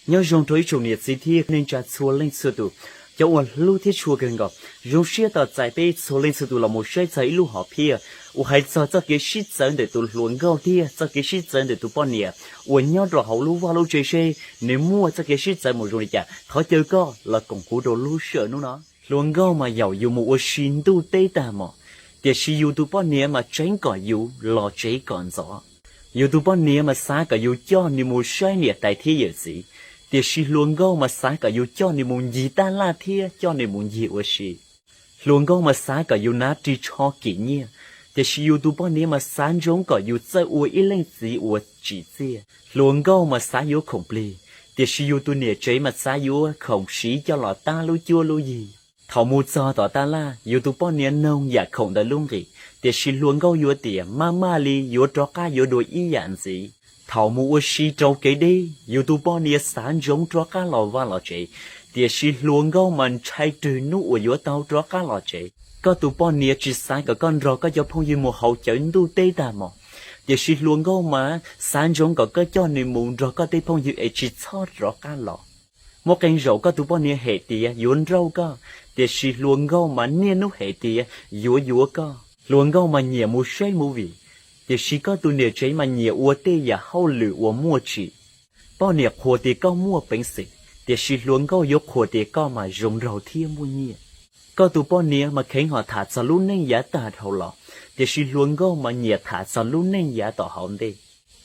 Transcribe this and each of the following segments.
Nyob zoo rau ib tsoom niam txiv thiab neej tsa txhua leej txhua tus, cov uas hlub thiab tshua kawg nkaus. Zoo siab tos txais peb txhua leej txhua tus los mus saib txog ib lub hom phiaj uas hais txog txoj kev sib txawv ntawm tus hluas nkauj thiab txoj kev sib txawv ntawm tus poj niam uas nyob rau hauv lub vaj lub tsev seb nws muaj txoj kev sib txawv mus zoo li cas. Thov caw koj los koom kuv rau lub sij hawm hnub no. Hluas nkauj mas yaum yus mus ua si ntuj teb tag hmo, tiam sis yus tus poj niam mas tseev kom yus los tsev kom ntxov. Yus tus poj niam mas xav kom yus coj nws mus saib niam tais thiab yawm txiv, tiam sis hluas nkauj mas xav kom yus coj nws mus ncig taj laj thiab coj nws mus ncig ua si. Hluas nkauj mas xav kom yus hnav ris tsho kim nyiaj, tiam sis yus tus poj niam mas xav ntsoov kom yus txawj ua ib leej txiv uas tsim txiaj. Hluas nkauj mas xav yuav khoom plig, tiam sis yus tus niam tsev mas xav yuav khoom siv coj los tab lub cuab lub yig. Thaum mus txog tom taj laj, yus tus poj niam noog yam khoom ntawm lub nqis, tiam sis hluas nkauj yuav tias maj maj li, yuav rov qab yuav dua ib yam ntxiv. Thaum mus ua si rau kev deb, yus tus poj niam xav ntsoov rov qab los vaj los tsev, tiam sis hluas nkauj mas ntshai rwg hnub uas yuav tau rov qab los tsev. Koj tus poj niam tsis xav kom koj nrog koj cov phooj ywg mus haus cawv ntuj teb tag hmo, tiam sis hluas nkauj mas xav ntsoov kom koj coj nws mus nrog koj tej phooj ywg es tsis txhob rov qab los. Muaj qee zaum koj tus poj niam hem tias yuav nrauj koj, tiam sis hluas nkauj mas niaj hnub hem tias yuav yuav koj. Hluas nkauj mas nyiam mus saib movie, tiam sis koj tus niam tsev mas nyiam ua tej yam hauj lwm uas muaj tsim. Poj niam qhuas tias koj muaj peev xwm, tiam sis hluas nkauj yuav qhuas tias koj mas zoo nraug thiab muaj nyiaj. Koj tus poj niam mas kheev ho tham txog lub neej yav tag dhau los, tiam sis hluas nkauj mas nyiam tham txog lub neej yav tom hauv ntej.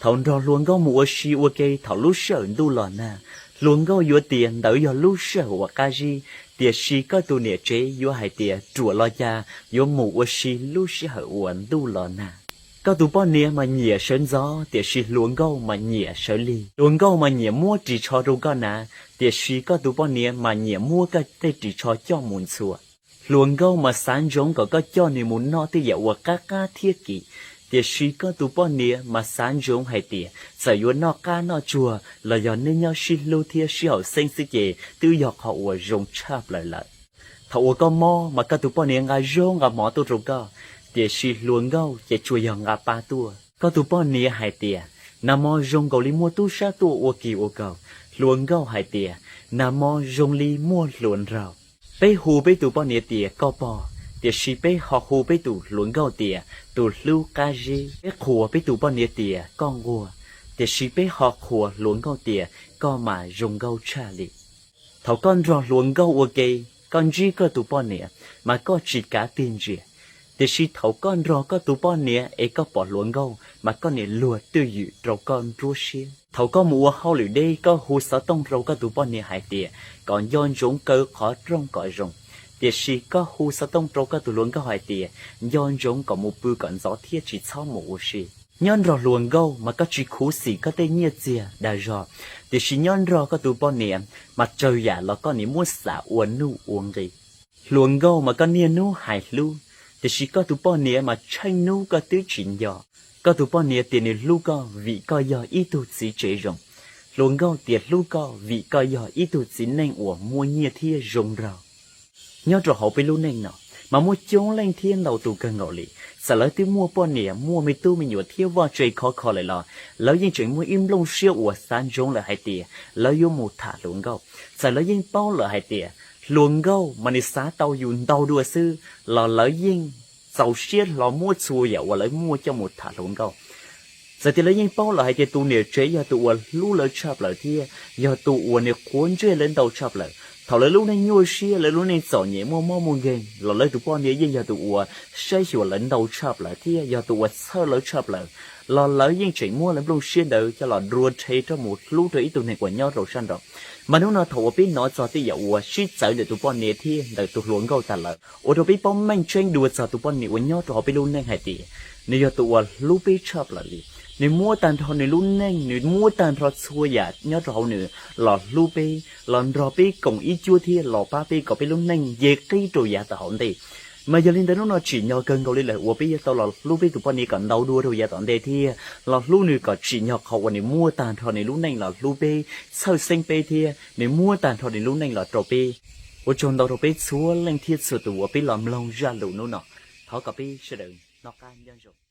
Thaum nrog hluas nkauj mus ua si ua ke thaum lub sij hawm ntuj los nag, hluas nkauj yuav tias ntawd yog lub sij hawm uas qab zib, tiam sis koj tus niam tsev yuav hais tias ruam los cas yuav mus ua si lub sij hawm uas ntuj los nag. Koj tus poj niam mas nyiam sawv ntxov, tiam sis hluas nkauj mas nyiam sawv lig. Hluas nkauj mas nyiam muab ris tsho rau koj hnav, tiam sis koj tus poj niam mas nyiam muab koj tej ris tsho coj mus ntxhua. Hluas nkauj mas xav ntsoov kom koj coj nws mus noj tej yam uas qab qab thiab kim, tiam sis koj tus poj niam mas xav ntsoov hais tias txawm yuav noj qab noj tsuag los yog nej nyob sib hlub thiab sib haum xeeb xwb ces twb yog qhov uas zoo tshaj plaws lawm. Thaum uas koj mob mas koj tus poj niam nqa zaub nqa mov tuaj rau koj, tiam sis hluas nkauj ces tsuas yog nqa pa tuaj. Koj tus poj niam hais tias nag hmo zoo nkaus li muaj tub sab tuaj ua kis ua kaus, hluas nkauj hais tias nag hmo zoo li muaj hluas nraug. Peb hu peb tus poj niam tias koj pog, tiam sis peb ho hu peb tus hluas nkauj tias tus hlub qab zib. Peb qhuas peb tus poj niam tias koj nquag, tiam sis peb ho qhuas hluas nkauj tias koj mas zoo nkauj tshaj li. Thaum koj nrog hluas nkauj ua ke, koj ntsib koj tus poj niam mas koj tsis kav tig ntsia, tiam sis thaum koj nrog koj tus poj niam es koj pom hluas nkauj mas koj niam luag twj ywm rau koj nruab siab. Thaum koj mus ua hauj lwm deb koj hu xov tooj rau koj tus poj niam hais tias kom nco ntsoov kaw qhov rooj kom zoo, tiam sis koj hu xov tooj rau koj tus hluas nkauj hais tias nco ntsoov kom mus pw kom ntxov thiab tsis txhob mus ua si. Nyob nrog hluas nkauj mas koj tsis khuv xim koj tej nyiaj txiag dag zog, tiam sis nyob nrog koj tus poj niam mas tsawg yam los koj niam muab xam ua nuj ua nqi. Hluas nkauj mas koj niaj hnub hais hlub, tiam sis koj tus poj niam mas tsheej hnub koj twb tsis nco. Koj tus poj niam tias nws hlub koj vim koj yog ib tug txiv tsev zoo. Hluas nkauj tias hlub koj vim koj yog ib tug txiv neej uas muaj nyiaj thiab zoo nraug. Nyob rau hauv peb lub neej no, mas muaj coob leej thiab ntau tus kawg nkaus li, txawm lawv twb muaj poj niam muaj me tub me nyuam thiab vaj tse khov kho lawm los lawv yeej tseem muaj ib nplooj siab uas xav ntsoov lawm hais tias lawv yuav mus tham hluas nkauj. Txawm lawv yeej paub lawm hais tias hluas nkauj mas nws xav tau yus ntau dua xwb los lawv yeej txaus siab hlo muab txhua yam uas lawv muaj coj mus tham hluas nkauj. Txawm tias lawv yeej paub lawm hais tias tus niam tsev yog tus uas hlub lawv tshaj plaws thiab yog tus uas nws quav ntsej lawv ntau tshaj plaws. Thaum lawv lub neej nyuaj siab, lawv lub neej txom nyem muaj mob muaj nkeeg los lawv tus poj niam yeej yog tus uas saib xyuas lawv ntau tshaj plaws thiab yog tus uas txhawj lawv tshaj plaws, los lawv yeej tseem muab lawv nplooj siab ntawd coj los dua rhe rov mus hlub rau ib tug neeg uas nyob rau sab nraud. Mas hnub no thaum uas peb hnov txog tej yam uas sib txawv ntawm tus poj niam thiab ntawm tus hluas nkauj tag lawm, ua rau peb paub meej tseeb dua txog tus poj niam uas nyob rau hauv peb lub neej hais tias nws yog tus uas hlub peb tshaj plaws li. Nws muab tag nrho nws lub neej, nws muab tag nrho txhua yam nyob rau hauv nws los hlub peb, los nrog peb koom ib cuab thiab los pab peb kom peb lub neej nce qib rau yav tom hauv ntej. Mas yog li ntawd hnub no tsim nyog kawg nkaus li lawm uas peb yuav tau los hlub peb tus poj niam kom ntau dua rau yav tom ntej thiab los hlub nws kom tsim nyog qhov uas nws muab tag nrho nws lub neej los hlub peb, txhawj xeeb peb thiab nws muab tag nrho nws lub neej los rau peb. Ua tsaug ntau rau peb txhua leej thiab txhua tus uas peb los mloog zaj lus hnub no. Thov kom peb sawv daws noj qab nyob zoo.